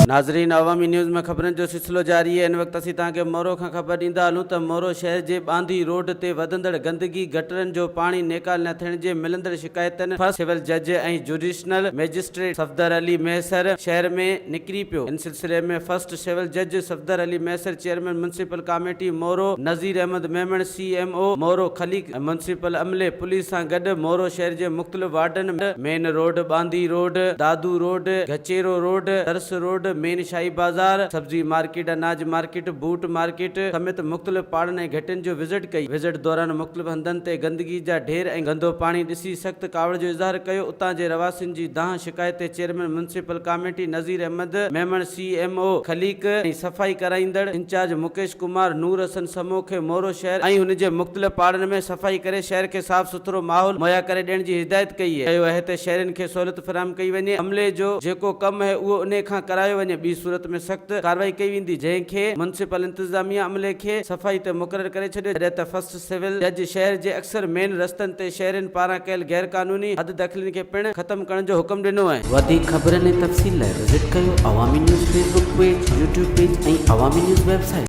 ناظرين عوامي نيوز ۾ خبرن جو سلسلو جاري آهي ان وقت اسين توهان کي مورو کان خبر ڏيندا هلون ته مورو شهر جي ٻانڌي روڊ تي وڌندڙ گندگي گٽرن جو پاڻي نيڪال نه ٿيڻ جي ملندڙ شڪايتن فرسٽ سول جج ۽ جوڊيشنل مئجسٽريٽ صفدر علي مهيسر شهر ۾ نڪري پيو ان سلسلي ۾ فرسٽ سول جج Safdar Ali Mahesar chairman municipal committee Moro Nazir Ahmed Memon C M O Moro Khaliq ۽ municipal عملي پوليس سان گڏ مورو شهر جي مختلف وارڊن main road, Bandhi road, Dadu road, Gachero road, Dars road, main Shahi Bazaar, سبزي market, اناج market, boot market سميت مختلف پاڙن ۽ گهٽين جو وزٽ ڪئي. وزٽ دوران مختلف هنڌن تي گندگي جا ڍير ۽ گندو پاڻي ڏسي سخت ڪاوڙ جو اظهار ڪيو. اتان جي رهواسين جي دانهن شڪايت تي chairman municipal committee Nazir Ahmed Memon, C M O Khaliq ۽ صفائي ڪرائيندڙ انچارج مڪيش ڪمار، نور حسن سمون کي مورو شهر ۽ هن جي مختلف پاڙن ۾ صفائي ڪري شهر کي صاف سٿرو ماحول مهيا ڪري ڏيڻ جي هدايت ڪئي چيو اهي ته شهرين کي سهولت فراهم ڪئي وڃي، عملي جو جيڪو ڪم اهي اهو انهي کان ڪرايو وڃي، ٻي صورت ۾ سخت ڪارروائي ڪئي ويندي، جنهن کي ميونسپل انتظاميا عملي کي صفائي تي مقرر ڪري ڇڏيو، جڏهن ته فرسٽ سول جج شهر جي اڪثر مين رستن تي شهرين پاران ڪيل غير قانوني حد دخلين کي پڻ ختم ڪرڻ جو حڪم ڏنو اهي. وڌيڪ خبرن ۽ تفصيل لاء وزٽ ڪيو Awami news Facebook page, YouTube page ۽ Awami news website.